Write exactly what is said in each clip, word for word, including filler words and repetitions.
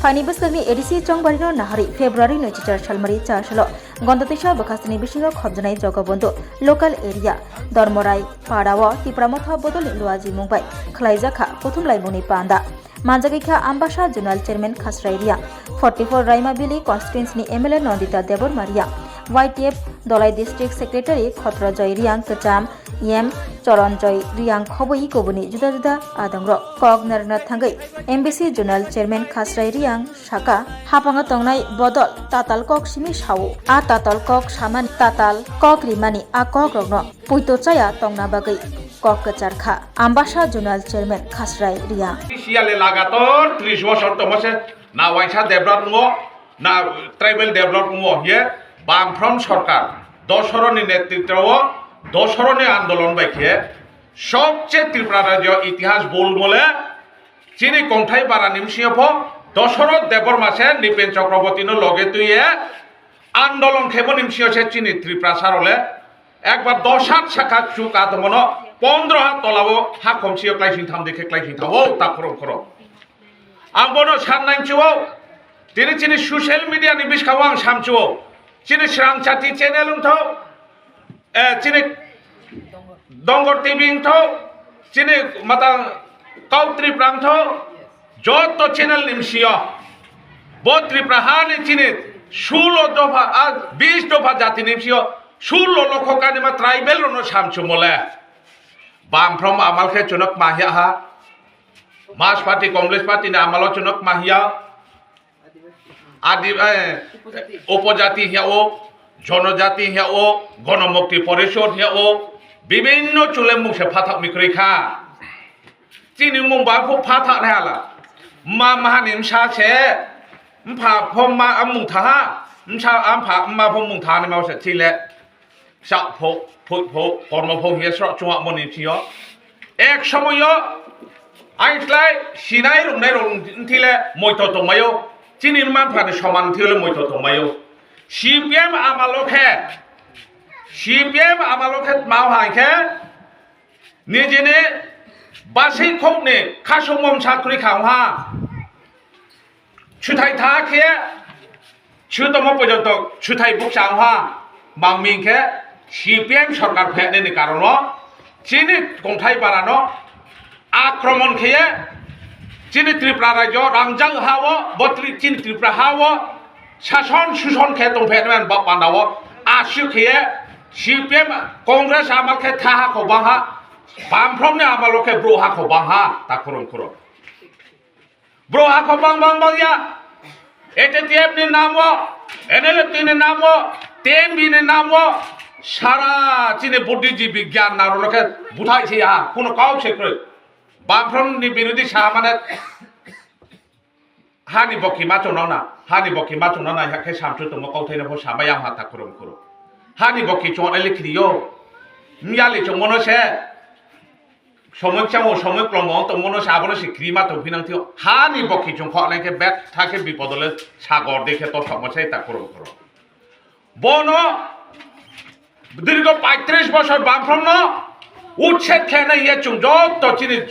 Phaini bwskangni A D C chongbarino nahari February nwi chichar salmari char salo Gonda twisa bwkhastini bisingo khopjanai Jogobondhu local area Dormorai parao Tipra Motha bodolni luajimung bai khwlaijakha kuthumlaimungni panda. Manjagwi kha Ambasa Zonal Chairman Khasrai Riang, forty four Raimabili constituency ni M L A Nandita Debbarma Riang, Y T F Dolai District Secretary Khotrojoy Riang, Kwcham M Choronjoy Riang khobwi kubuni juda juda adongrok kok narwkna thangwi M B C Zonal Chairman Khasrai Riang saka, haphango tongnai bodol tatal kok simi sao. A tatal kok samani, tatal kok rimani a kokrokno puito chaya tongna bagwi kok kwchar kha Ambasa Zonal Chairman Khasrai Riang. Siyale lagator tris bosor tongma se na waisa develop wngo, na tribal develop wngo hiye Bamfront sorkar Dosoro ni netritwo o Dosoro ni andolon bai khe sobche Tripura rajyo itihas bul mole chini kongthai bara ni bisingo pho Dosoro Debbarma se Nipen Chakraborty no loge twi ye andolon khemo ni bisingo se chini Tripura saro le ekbar dos hat saka chuk a tongmano pondro hat tolao ha khomsio klai sing tham dekhe klai sing thawo ta khorok khorok. Ang bono san nang chuo, tini chini social media ni biskang ang sam chuo, chini Srang Chati channel wng thok, eh, chini Dongor T V wng thok, chini matang Kau Tripura wng thok, joto channel ni msio. Bo Tripura ha ni chini sulo dopha, ah, bis dopha jati ni msio, sulo lokho kanima tribal rono sam chumo le. Bamfront amal khe chunok mahia ha. Mas party, Congress party ni amalo chunok mahia. Adi, eh, upojati hiya o, jonojati hiya o, gonomukti porishod hiya o, bibinno chule mungse phathak mikroi kha. Chini mung ba phu phathak ne hala. Ma mahani msa se, mpha pho ma mung thaha, msa ampha ma pho mung thani ma se thile. Chak pho, phoi pho, kormo pho hiya srok chungak moni chiyo. Ek somoyo, ain slai, sinai rungnai rung thile moito tongmayo, chini manphani soman thile moito tongmayo. C P M amalo khe, C P M amalo khe mau hai khe, nijini basing khokni khasumom sakri khangha. Suthai tha khe, sutomo porjonto suthai bukcha wngha, mangmi khe C P M sorkar phainani karono chini kongthai barano akromon khe chini Tripura rajyo rangjak hao, bo tri-, chini Tripura hao sason suson khe tongphainani ba pandao aswk khe C P M Congress amal khe tha ha kho bangha, Bamfront ni amalo khe bro ha kho bangha, ta khurung khurung. Bro hakho bang bang bang ya. A T T F ni namo, N L F T ni namo, T M B ni namo, sara chini buddhijibi gyan narokno khe buthai se ya, kuno kau se kwrwi. Bamfront ni birodhi sa mane hani bokhi ma chwngno na, hani bokhi ma chwngno na, ya khe samsui tongo, kauthai no pho samai ya ha ta khurung khurung. Hani bokhi chwng ele khriyo, miyali chwngmo no se. Somoi kchamo, somoi klombo wng tongmano se abono se krima tongphinang thio. Hani bokhi chwng khoknai khe bek tha khe bipodole sagor de khe tothokma sai ta khurung khurung. Bono dirgo paitris bosor Bamfront no utset khe nai ye chwng jotto chini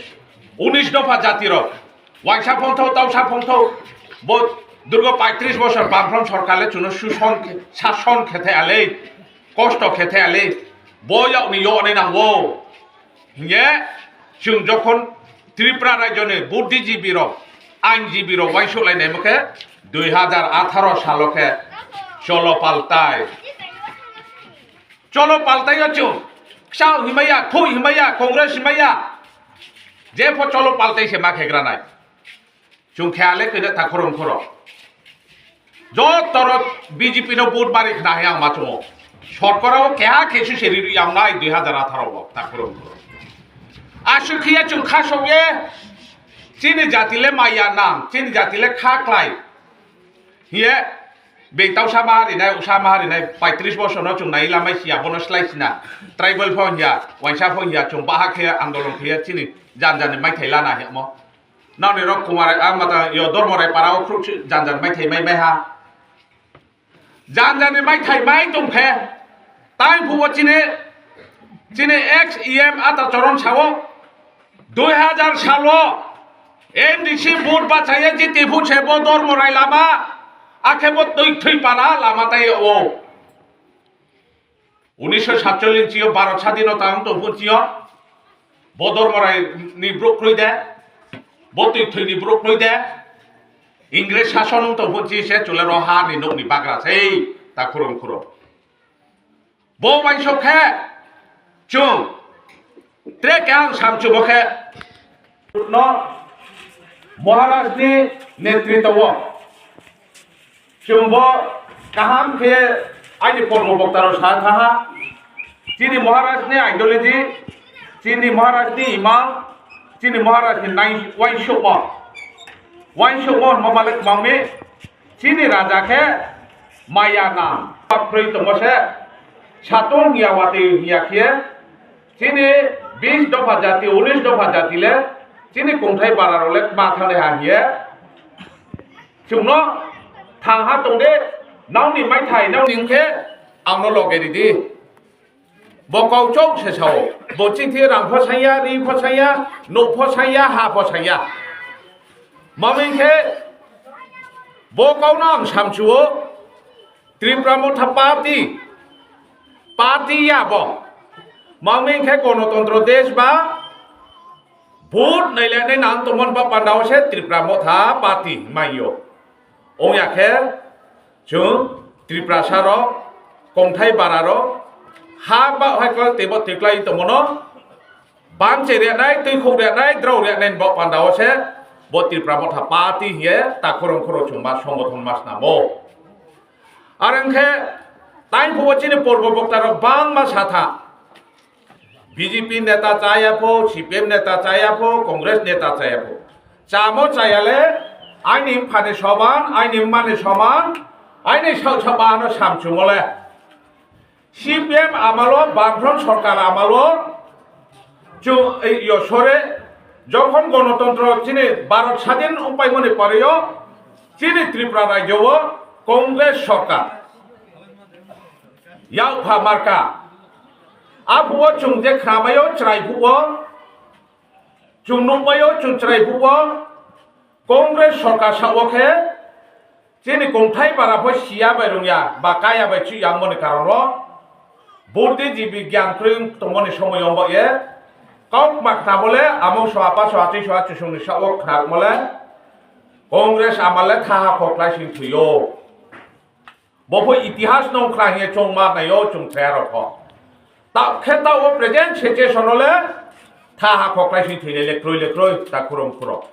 unis dopha jati rok. Waisa phongthok, tausa phongthok. Bo dirgo paitris bosor Bamfront sorkar le chwngno suson khe, sason khe the alei, kosto khe the alei. Bo yakni yoknai nango. Hinkhe chwng jokhon Tripura rajyoni buddhijibi rok, ainjibi rok uansuk lainaimokhe dui hazar atharo salo khe cholo paltai. Cholo paltai o chwng kchao hinmaya, thui hinmaya, Congress hinmaya, jepho cholo paltai se ma khe granai. Chwng khe ale khe ta khorong khorong. Jotoro B J P no vote bari khna hai ang ma chungo. Shotkorao keha khe su se ri yang nai dui hazar atharo o ta khorong khorong. Aswk khiya chwng kha sokye chini jati le maya nang, chini jati le kha klai. Hiye beng tausa ma rinai, usa ma rinai, paitris bosor no chwng nai lamai siya, bono slai sina. Tribal phone ya, waisa phone ya, chwng baha khe andolon khe chini jan jan ni mai thai lana he mo. Nani rok Kumar, ah, mata, yo, Dormorai para o khuruk si, jan jan mai thai mai mai ha. Jan jan ni mai thai mai tong khe. Tai phubo chini, chini ex E M Ata Choron sao, dui hazar salo, M D C vote bachaya jiti phut se bo Dormorai lama, akhe bo twi thwi para lama tai o. Unisho satchollish chio Bharat sadhino tang tong phut chio. Bo Dormorai ni brok kroi de, bo twi thwi ni brok kroi de. Ingres sason tong phut chi se chule ro ha ni nok ni bagra sei ta khurung khurung. Bo waisok khe chwng tre khe ang samchumo khe no Maharaj ni netritwo o chwng bo kaham khe aini porbo bokta rok sa thaha. Chini Maharaj ni ideology, chini Maharaj ni imang, chini Maharaj ni nai-, waisokmo, waisokmo hwnma malik mangmi. Chini raja khe maya nang. Pakrwi tongo se, satung ya watwi ya khe, chini bis dopha jati, unis dopha jati le, chini kongthai bara rok le ma thang ha hiye. Chwngno thang ha tong de, nokni mai thai, nokni hwnkhe, ang no loge ridi. Bo kok chok se sao. Bo chingthi rang pho sanya, ri pho sanya, nok pho sanya, ha pho sanya. Maming khe bo kok no ang samchuo. Tripura Motha Party, party ya bo. Maming khe Ganatantro Desh ba vote nailai nai nang tongmon ba pandao se Tripura Motha Party maio. Ongya khe chwng Tiprasa rok, kongthai bara rok, ha ba hai kal tebo tiklai tongmono, bangche rianai, twikhok rianai, drao rianai bo pandao se, bo Tripura Motha Party hiye ta khorong khoro chwng ma songothon ma snamo. Ar wngkhe, tai phubo chini porbo bokta rok bangma satha. B J P neta chaya pho, C P M neta chaya pho, Congress neta chaya pho. Chamo chayale, aini phani soman, aini mani soman, aini sak sabano samchumole. C P M amalo, Bamfront sorkar amalo, chu, ei, yo, sore, jokhon gonotontro chini Bharat sadin umpaimoni poreyo, chini Tripura rajyo o Congress sorkar. Yak pha marka. Aphuru chwng je khnamaio chwrai phuru, chwng nukmaio chwng chwrai phuru, Congress sorkar sao khe chini kongthai bara pho siya bai rungya ba kaya bai chuya wngmani karon ro, buddhijibi gyan kwrwi tongmani somoi ombo ye kok ma khnamole amung so apa so atwi so achusongni sao khnamole Congress amale thaha khoklai sing thuio. Bo pho itihas no wngkha hiye chwng ma naio chwng thaya rok pho. Ta khe ta o present situation o le tha ha khoklai sing thwile le kroi le kroi ta khurung khuro.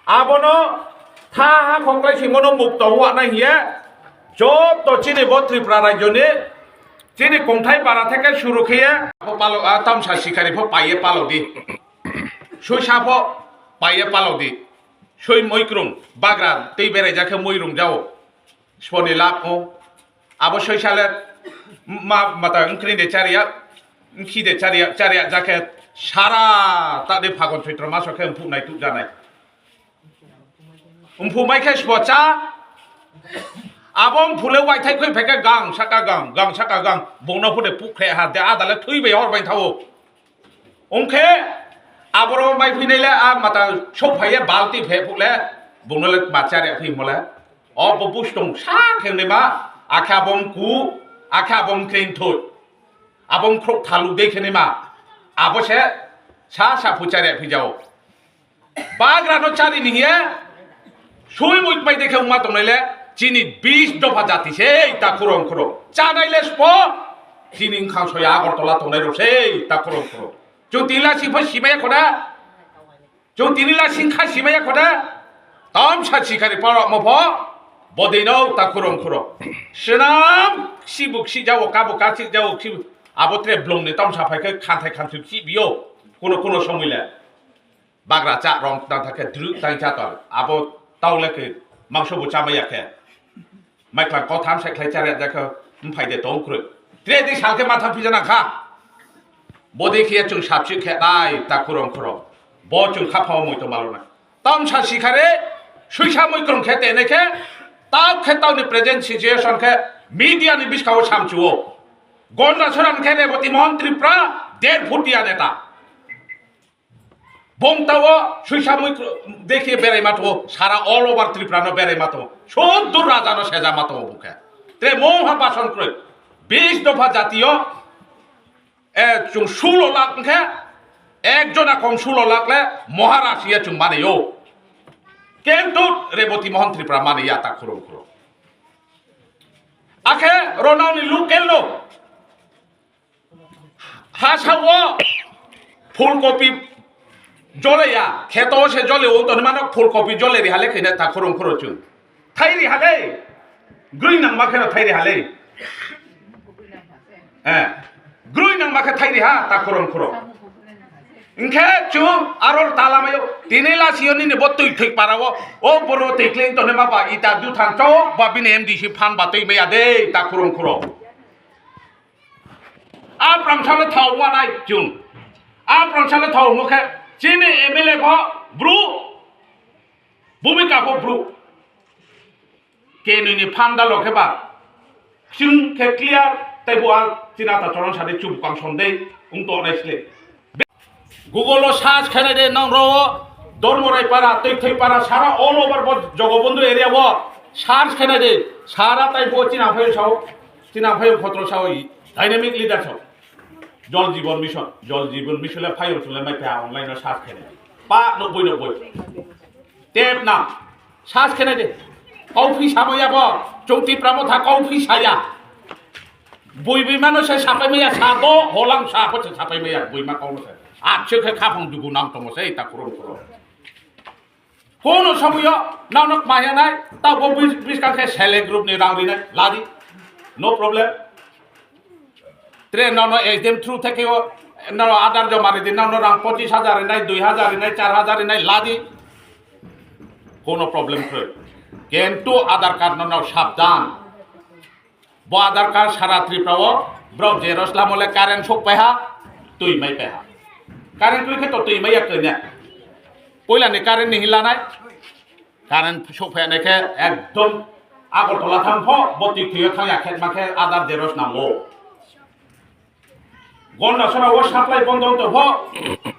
Abono tha ha khoklai sing mono mukto wa na hiye joto chini bo Tripura rajyo ni chini kongthai para theke suru khiye. Palo a tamsa sikari pho paiye palo di. Suisa pho paiye palo di. Sui muikrung bagra tei berai jakhe muirung jao. Siponi lab o. Abo soisale ma mata wngkri de chariya, wngkhi de chariya, chariya jakhe sara ta de phagon choitro maso khe wngphuk nai tuk janai. Wngphuk mai khe sbo cha. Abo wngphuk le waithai khoi phai khe gang saka gang, gang saka gang. Bongno phude puk khe ha de adale thwi bai hor bai thawo. Wngkhe aboro mai phinai le a mata sok phai ye balti phe phuk le bongno le ma chariya phi mo le. O bo bus tong sa khe nima, akhe abo mku, akhe abo mkring thoi. Abo mkhrok thalu de khe nima. Abo se sa sa phuchare phijao. Bagra no chari ni hiye, sui mui pai de khe wngma tongnai le, chini bis dopha jati se ta khurong khurong. Chanai le spo, chini wngkhang soya Agartala tongnai rok se ta khurong khurong. Chwng tini la sing pho simaya khoda. Chwng tini la sing kha simaya khoda. Tom sa sikari poro mo pho. Bodino ta khurong khurong. Swnam sibuk si jawo, kabuk ka si jawo, si abo tre blong ni tom sa phai khe khanthai khanthai si biyo. Kuno kuno somoi le. Bagra cha rong tang thakhe druk tang cha tor. Abo tau le khe mangso bo chamaya khe. Maiklang kotham se khlai chariya jakhe mphai de tong kroi. Tre di salke matha pija nang kha. Bodi khe chwng sapsi khe nai ta khurong khurong. Bo chwng kha phao moi to malo na. Tam sa sikhare suisa moi krong khe tene khe tau khe tau ni present situation khe media ni biskao samchuo. Gonda soran khe Reboti Mohan Tripura der phutia neta. Bongtao suisa mui dekhe berai ma tongo, sara all over Tripura no berai ma tongo. Suddur raja no seja ma tongo bukhe. Tre mongha bason kroi. Bis dopha jatiyo, eh, chung sulo lakh wngkhe, ekjona kom sulo lakh le Maharaj ya chung manayo. Kintu Reboti Mohan Tripura manaya ta khurung khurung. Akhe ronani local no. Hasao phulkopi joleya, kheto se jole o toni mano phulkopi jole ri hale khaina ta khurung khurung chung. Thai ri hale. Grui nang ma kheno thai ri hale. Eh. Grui nang ma khe thai ri ha ta khurung khurung. Hingkhe chung aro tala mayo tini la sio nini bo twi thwi para o, o boro twi kling toni ma ba ita du than chok ba bini M D C phan ba twi maya de ta khurung khurung. A prang salo thao wanai chung. A prang salo thao wngkhe chini M L A pho bru, bhumika pho bru. Kenui ni phanda lo khe ba. Chwng khe clear tei bo a chini ata choron sade chubukang sondei wng tongnai sile. Google o search khainai de nang ro Dormorai para, Twithai para, sara all over bo Jogobondhu area o search khainai de sara tai bo chini aphai sao, chini aphai khotro sao dynamic leader sao. Jal Jeevan Mission, Jal Jeevan Mission le phai chule mai pha online o search khainai. Pa nokboi nokboi. Tep na. Sas kene de. Kau phi sabo ya bo. Chong Tipra Motha kau phi saya. Bui bui mano se sapai maya sa do, holang sa po se sapai maya bui ma kau se. Ache khe khapang dugu nang tomo se ta khurung khurung. Kono sabuyo nang nok maya nai, ta bo bis bis ka khe select group ni rang rinai ladi. No problem. Tre nono S D M through theke o, nono Aadhaar joma ridi, nono rang pochis hajar rinai, dui hajar rinai, char hajar rinai, ladi. Kono problem kwrwi. Kintu Aadhaar card nono sabdan. Bo Aadhaar card sara Tripura o, borok xerox lamo le current sok paiha, twi mai paiha. Current kwrwi khe to twi mai ya kwrwi ne. Poila ni current ni hinla nai. Current sok phainai khe ekdom Agartala thang pho, bo tik thwio thang ya khe ma khe Aadhaar xerox nango. Gondasora o supply bondo wngtong pho,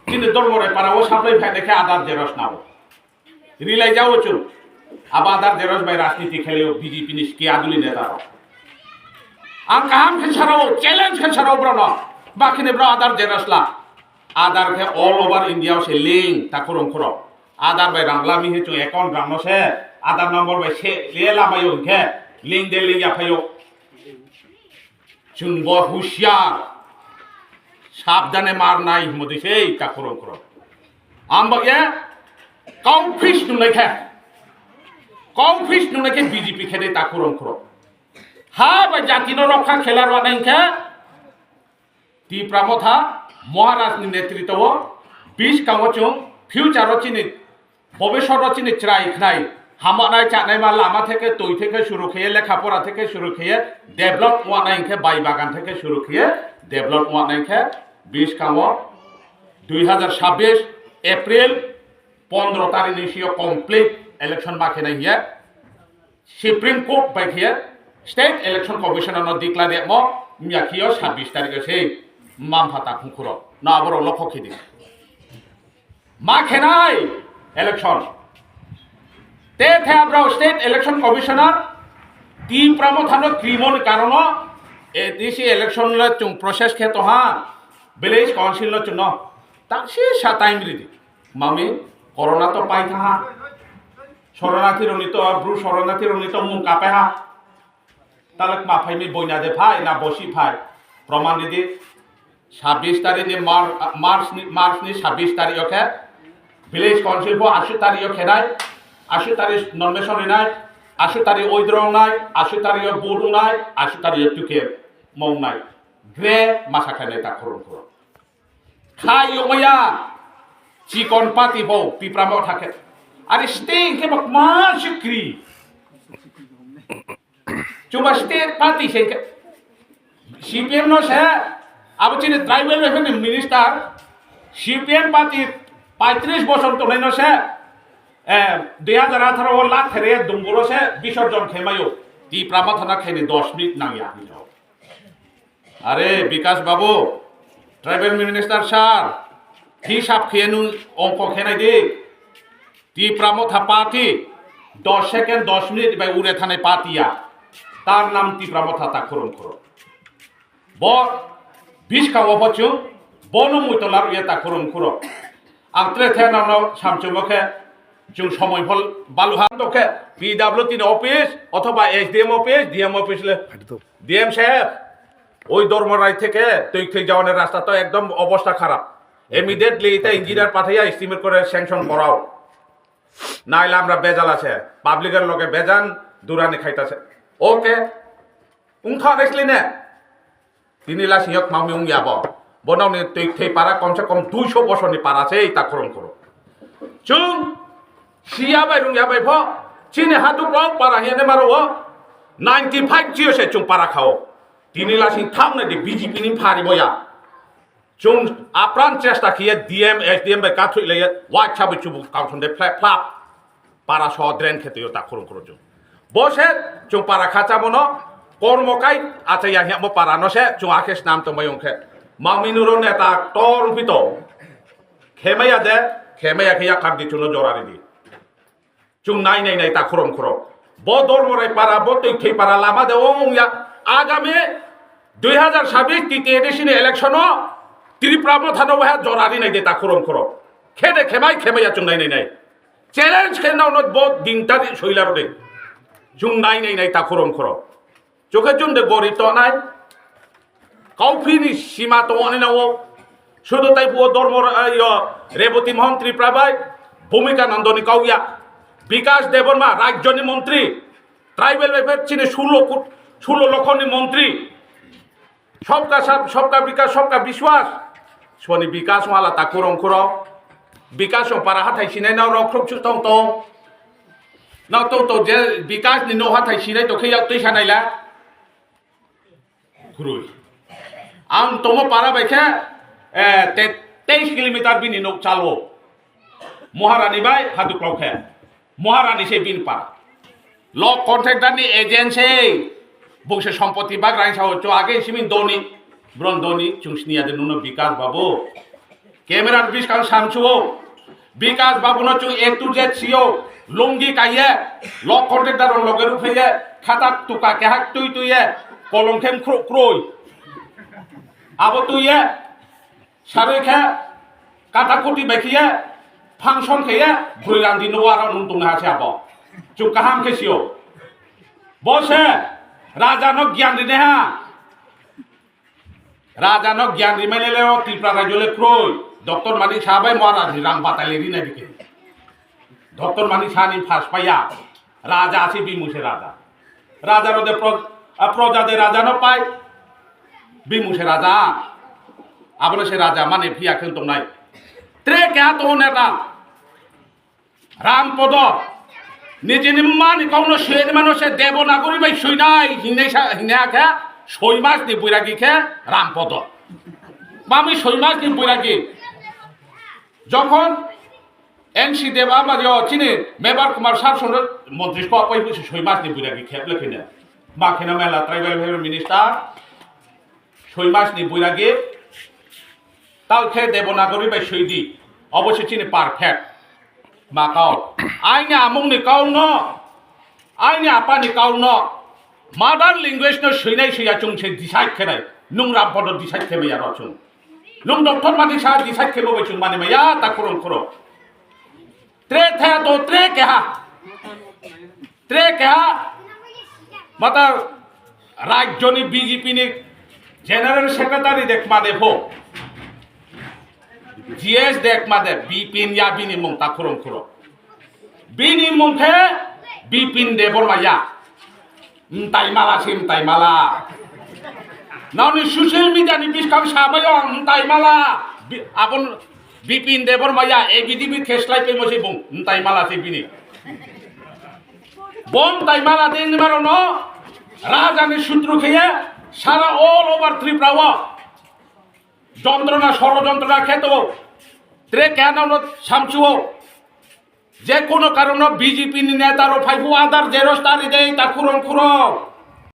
chini Dormorai para o supply phainai khe Aadhaar xerox nango. Rilai jao chung, abo Aadhaar xerox bai rajniti khelio B J P ni ski aduli neta rok. Ang kaham khe sarao, challenge khe sarao brono, bakini bro Aadhaar xerox la. Aadhaar khe all over India o se link ta khurung khurung. Aadhaar bai rang lami he chung account rang no se, Aadhaar number bai se le lama yo hingkhe link de link ya phayo. Chung bo husiar, sabdane mar nai himo de sei ta khurung khurung. Ambo ye kau phis nung nai khe, kau phis nung nai khe B J P khe de ta khurung khurung. Ha bai jati no rokha khela rwa nai khe, Tipra Motha Maharaj ni netritwo o biskango chung future o chini, bobiswt o chini chwrai khnai, hamanai chanai ma lama theke, twi theke suru khiye, lekha pora theke suru khiye, develop wanai hingkhe bai bagan theke suru khiye, develop wanai hingkhe biskango dui hazar sabbish April pondro tarikh ni sio complete election ma khenai hiye. Supreme Court bai khe State Election Commission no declare riyamo wngya khiyo sabbish tarikh se mampha ta khungkhuro na aborok lokhok khidi. Ma khenai election. Te the abrok State Election Commissioner Tipra Motha no krimoni karono A D C election le chung process khe to ha, village council no chung no taksi sa time ridi. Mami, corona to pai tha ha. Soronarthi roni to, bru soronarthi roni to mung kape ha. Talek ma phai mi boina de phai, na bosi phai. Proman ridi, sabbish tarikh ni Mar-, March ni, March ni sabbish tarikh o khe village council bo ashu tarikh o khenai, ashu tarikh nomination rinai, ashu tarikh oidrong nai, ashu tarikh o budung nai, ashu tarikh o tuke mong nai. Gre masa khenai ta khurung khurung. Khai yomaya chikon party bo Tipra Motha khe. Ari state khe bak ma sikri. Chuba state party se khe. C P M no se abo chini tribal welfare ni minister C P M party paitris bosor tongnai no se. Eh, dui hazar atharo o lakh there dunguro se bisorjon khemayo. Tipra Motha na khaini dos minute nangya. Are Bikash Babu, Tribal Minister sir, Hisab khe nwng ongkho khe nai di. Tipra Motha Party dos second dos minute bai ure thanai party ya. Tar nam Tipra Motha ta khurung khuro. Bo biska wo bo chwng bono muito laru ya ta khurung khuro. Ang tre the nono samchungo khe chwng somoi phol balu ha to khe P W D ni office othoba S D M office, D M office le D M saheb, ওই ধর্মরাই থেকে তুই তুই যাওয়ানোর রাস্তা তো একদম অবস্থা খারাপ। Immediately এটা ইঞ্জিনিয়ার পাঠাইয়া এস্টিমেট করে স্যাংশন করাও, নাইলে আমরা বেজাল আছে, পাবলিকের লগে বেজান দুরানি খাইতাছে। ওকে, উংথা দেখলি নে? Tini la siyok mami ung yabo. Bonokni twi thwi para komse kom duiso bosorni para se ta khurung khurung. Chwng siya bai rung ya bai pho. Chini hatu pok para hiya ne maro o. Ninety five chiyo se chwng para khao. Tini la sing thang ne di B J P ni phari boya. Chwng apran chesta khiye D M, S D M bai kathui leye. Wa chabu chubu kauthon de flap flap. Para so drain khe twi ta khurung khurung chwng. Bo se chwng para kha cha bono kormo kai acha ya hiya mo para no se chwng akhe snam tong bai ong khe. Mami nuro neta tor pi to. Khemaya de, khemaya khe ya kap di chwngno jora ri di. Chwng nai nai nai ta khurung khurung. Bo dormo rai para, bo twi thwi para lama de ong ya. Agami dui hazar sabis T T A D C ni election o Tripura Motha no waha jora ri nai de ta khurung khurung. Khe de khemai khemaya chwng nai nai nai. Challenge khe nao no bo ding tari soila rode. Chwng nai nai nai ta khurung khurung. Chokhe chwng de gori to nai. Kauphi ni sima to ani nao. Sudo tai puo dormo ra-, yo, Reboti Mohan Tripura bai. Bhumika Nandoni kauya. Bikash Debbarma, rajyoni montri. Tribal welfare chini sulo kut-, sulo lokhoni montri. Sobka sab, sobka bikas, sobka biswas. Soni bikas wala ta khurung khurung. Bikas song para hathai sinai nao rok khruk chuk tong tong. Nao tong tong je bikas ni no hathai sinai to khe yak twi sanai la. Khurui. Ang tomo para bai khe, eh, te-, teis kilometer bini nok chalo. Maharani bai haduk rok khe. Maharani se bin pa. Lok contractor ni agency. Bungse sompoti bagrain sao cho age simin doni. Bron doni chung sniya de nuno Bikas Babu. Camera biskang samchuo. Bikas Babu no chung A to Z sio. Lungi kaiye. Lok contractor rok loge rupheye. Khata tuka kehak tui tuiye. Kolom khem khro kroi. Abo tuiye. Sarwi khe kata kuti bai khiye, function khiye, bwrwi randi no wara nung tongna ha se abo. Chuk kaham khe sio. Bo se raja no gyan rine ha. Raja no gyan rimai le leo Tripura rajyo le kroi. Doctor Manik Saha bai Maharaj ni rang batai le rina dike. Doctor Manik Saha ni phas paya. Raja asi bimung se raja. Raja rode pro-, a, proja de raja no pai. Bimung se raja. Abono se raja mane phiya khe tongnai. Tre kya to neta. Ram Podo. Nijini mani kauno suyani mano se Devanagari bai suinai hinai sa hinai khe soi mas ni buiragi khe Ram Podo. Mami soi mas ni buiragi. Jokhon N C Deb ama yo chini Mebar Kumar sar sono montri ko apai busi soi mas ni buiragi kheble khine. Ma khina mela tribal welfare minister soi mas ni buiragi tal khe Devanagari bai soi di. Obo se chini perfect. Ma kau. Aini amung ni kau no. Aini apa ni kau no. Mother language no soinai soya chung se decide khenai. Nung Ram Podo decide khe maya ro chung. Nung Doctor Manik Saha decide khe bo bai chung mani maya ta khurung khurung. Tre the to tre keha. Tre keha. Mata rajyoni B J P ni general secretary de kma de pho. G S de kma de Bipin ya bini mung ta khurung khurung. Bini mung khe Bipin Debbarma ya. Mtai mala se mtai mala. Nani social media ni biskang sabai ang mtai mala. Bi-, abon Bipin Debbarma ya A B D B kheslai pe mo se bung mtai mala se bini. Bom tai mala de ni maro no. Raja ni sutru kheye sara all over Tripura o. Jontrona sorojontrona kheto. Tre kya na no samchuo. Je kono karono B J P ni neta rok phaibu adar jeros tari de ta khurung khurung.